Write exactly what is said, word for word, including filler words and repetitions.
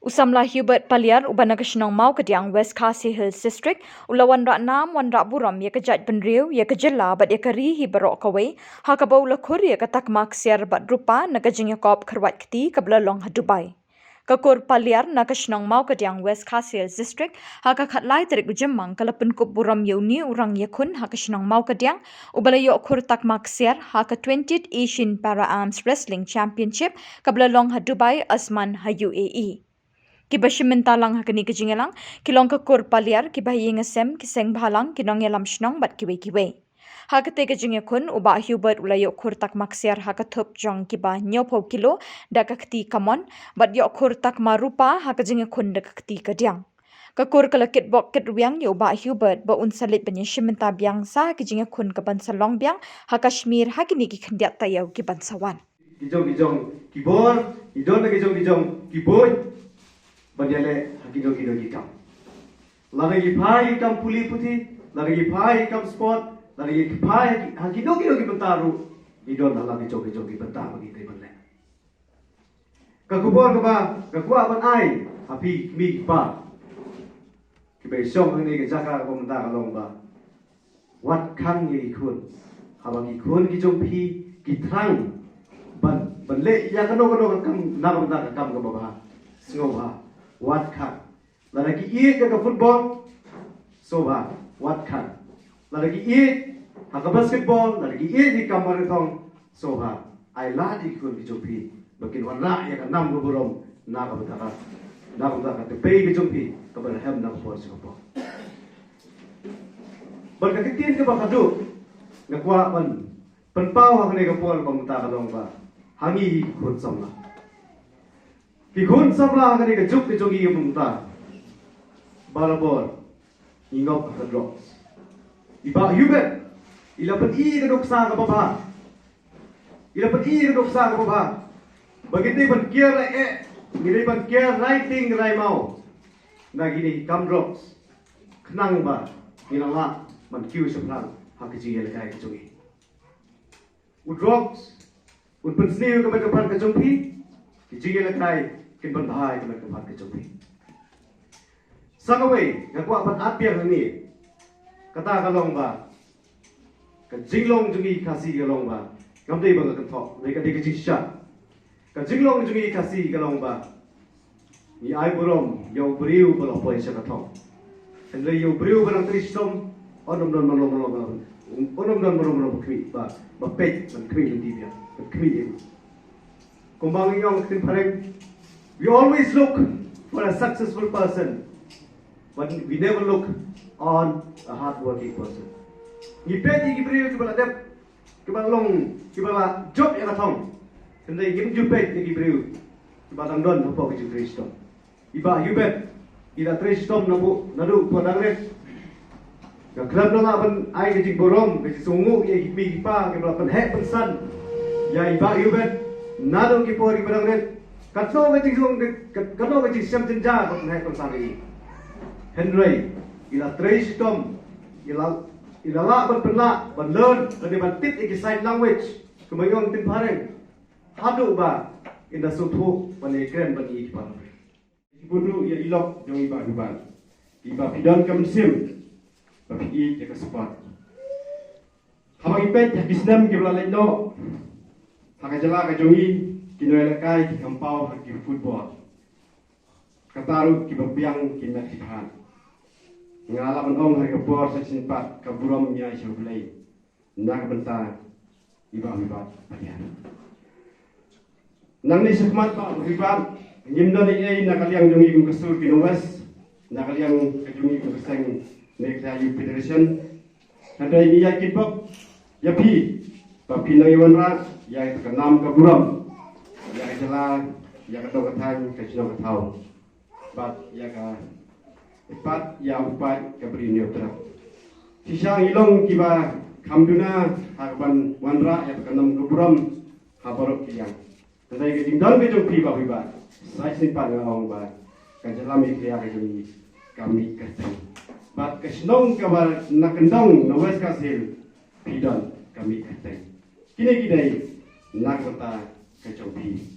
U samla Hubert Paliar uba na ka shnong Mawkadiang, West Khasi Hills District, u la wanrah nam wanrah burom ïa ka jaitbynriew, ïa ka jylla bad ïa ka ri hi baroh kawei, ha kaba u la khur ïa ka takma ksiar bad rupa na ka jingïakop kyrwat kti kaba la long ha Dubai. Ka kur Paliar na ka shnong Mawkadiang, West Khasi Hills District, ha ka khatlai tarik u Jymmang ka la pynkup burom ïa une u rangïakhun ha ka shnong Mawkadiang, uba la ïoh khur takma ksiar ha ka twentieth Asian Para Arms Wrestling Championship kaba la long ha Dubai, Asman, ha U A E. Kiba shim bynta lang ha kane ka jingïalang ki long ka kur Paliar, kiba ha ïing ha sem, ki seng bhalang, ki nongïalam shnong bad kiwei kiwei. Ha katei ka jingïakhun u Bah Hubert u la ïoh khur takma ksiar ha ka thup jong kiba hynñiewphew kilo da ka kti kamon, bad ïoh khur takma rupa ha ka jingïakhun da ka kti kadiang. Ka kur ka la kitbok kitrwiang ïa u Bah Hubert ba un sa leit ban ïashim bynta biang sa ha ka jingïakhun kaban sa long biang ha Kashmir ha kine ki khyndiat taïew kiban sa wan. Ki jong ki jong ki bor, ki don ki jong ki jong ki bor. Ban ïaleh ha ki jong ki jong ki kam. Lada ki phai ki kam pule puthi, lada ki phai ki kam sport, lada ki phai ha ki jong ki jong ki bynta ruh, ki don ha la ki jong ki jong ki bynta ba ki dei ban leh. Ka khubor kaba nga kwah ban ai ha phi kmie ki kpa kiba shong hangne ka jaka kaba mynta ka long ba wat khang ïa ki khun. Haba ki khun ki jong phi ki thrang ban, ban leh ïa kano kano ka kam, na ka bynta ka kam kaba bha, sngewbha wat khang. Lada ki ïeit ïa ka football, sngewbha wat khang. Lada ki ïeit ha ka basketball, lada ki ïeit ïa ka marathon, sngewbha ai lad ïa ki khun ki jong phi ba kin wanrah ïa ka nam ka burom na ka bynta ka, na ka bynta ka kpei ka jong phi kaba la hem na ka por sha ka por. Bad ka ktien kaba khadduh nga kwah ban pynpaw ha kane ka por ba mynta ka long ba ha ngi hi ki khun samla. Ki khun samla ha kane ka juk ka jong ngi ba mynta, barabor ngi ngop ha ka drugs. I Bah Hubert i la pyni ka nuksa kaba bha. I la pyni ka nuksa kaba bha ba ngi dei ban kiar eh, ngi dei ban kiar rai tieng rai maw na kine ki kam drugs, khnang ba ngin nang lah ban kiew shaphrang ha ka jingïalehkai ka jong ngi. U drugs un pynsniew ïa ka met ka phad ka jong phi, ki jingïalehkai kin pynbha ïa ka met ka phad ka jong phi. Sa kawei nga kwah ban ap biang hangne, kata ka long ba ka jinglong jong ngi Khasi ka long ba, kam dei ba nga kynthoh, dei ka dei ka jingshisha. Ka jinglong jong ngi Khasi ka long ba ngi ai burom ïa u briew ba la poi sha ka thong. Hynrei ïa u briew ba dang trei shitom, un ym don mano mano ba, un ym don mano mano ba khmih, ba, ba peit ban khmih lynti biang, ban khmih ïa u. Kumba ngi ong ktien phareng, we always look for a successful person, but we never look on a hard working person. Ngi peit ïa ki briew kiba la dep, kiba long, kiba la jop ïa ka thong. Hynrei ngim ju peit ïa ki briew kiba dang don hapoh ka jingtrei shitom. I Bah Hubert i la trei shitom naduh, naduh por dang rit. Nga khlem da lah ban ai ka jingburom, ka jingsngewnguh ïa ki kmie ki kpa kiba la pynheh pynsan ïa i Bah Hubert naduh ki por kiba dang rit. Katno ka jingsngew, katno ka jingshem jynjar ba pynheh pynsan ïa i. Hynrei i la trei shitom, i la, i la lah ban pynlah, ban learn, lane ban tip ïa ki sign language, kumba ong ktien phareng. Haduh ba in da sngewthuh ban ïakren bad ngi ki para briew. Ki bun ruh ïa i lok jong i Bah Hubert, i ba phi don ka mynsiem ba phi ïeit ïa ka sport. Haba ngi peit ha ki snem kiba la leit noh, ha ka jylla ka jong ngi, ki nongïalehkai ki kham paw ha ki football. Kata ruh kiba biang ki met ki phad. Nga lah ban ong ha ka por sa shisien pat ka burom ngi ai sha U Blei na ka bynta i Bah Hubert Paliar. Nangne shakhmat Bah Hubert, ngim don ei ei na ka liang jong ngi kum ka sur ki nong West, na ka liang ka jong ngi kum ka seng Meghalaya Youth Federation. Hynrei ngi ïai kitbok ïa phi ba phi nang ïa wanrah ïa ka nam ka burom ïa ka jylla, ïa ka dong ka thaiñ, ka shnong ka thaw, bad ïa ka, bad ïa u paid ka Bri Hynñiewtrep. Shisha ngi long kiba kham duna ha kaban wanrah ïa ka nam ka burom ha baroh ki liang. Hynrei ka jingdon ka jong phi Bah Hubert, sa shisien pat nga ong ba ka jylla Meghalaya ka jong ngi ka mih kyrteng. Bad ka shnong kaba na kyndong na West Khasi Hills phi don ka mih kyrteng. Kine ki dei na ka bynta ka jong phi.